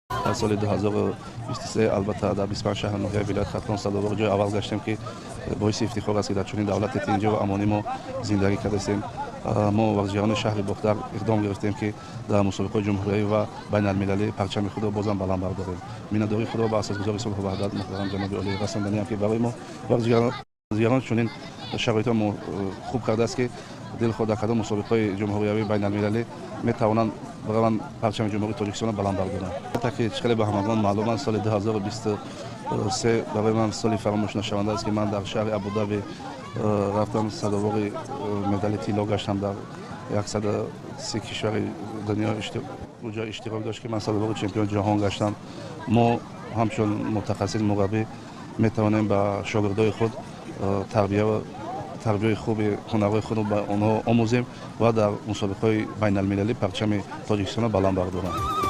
Дар соли 2023, албатта, дар 25 шаҳр, ноҳияи вилояти Хатлон сазовори ҷои аввал гаштем, ки боиси ифтихор аст, ки дар чунин давлати тинҷӣ ва амонӣ мо зиндагӣ кардастем. Мо, варзишгарони шаҳри Бохтар, иқдом гирифтем, ки дар мусобиқаҳои ҷумҳуриявӣ ва байналмилалӣ парчами худро бозам баланд бардорем. Миннатдории худро ба асосгузори сулҳу ваҳдат, муҳтарам ҷаноби олӣ расонданиам, ки барои мо, варзишгарон, чунин шароитҳо хуб кардааст, ки дилхоҳ дар кадом мусобиқаҳои ҷумҳуриявӣ, байналмилалӣ метавонанд бараванд, парчами Ҷумҳурии Тоҷикистонро баланд бардоранд. Ки хеле ба ҳамагон маълум аст, соли 2023 барои ман соли фаромӯшнашаванда аст, ки ман дар шаҳри Абудаби рафтам, сазовори медали тилло гаштам. Дар 130 кишвари дунё уҷо иштирок дошт, ки ман сазовори чемпиони ҷаҳон гаштам. Мо ҳамчун мутахассис, мураббӣ метавонем ба шогирдои худ тарбияи хуби ҳунарҳои худро ба онҳо омӯзем ва дар мусобиқаҳои байналмилалӣ парчами Тоҷикистонро баланд бардоранд.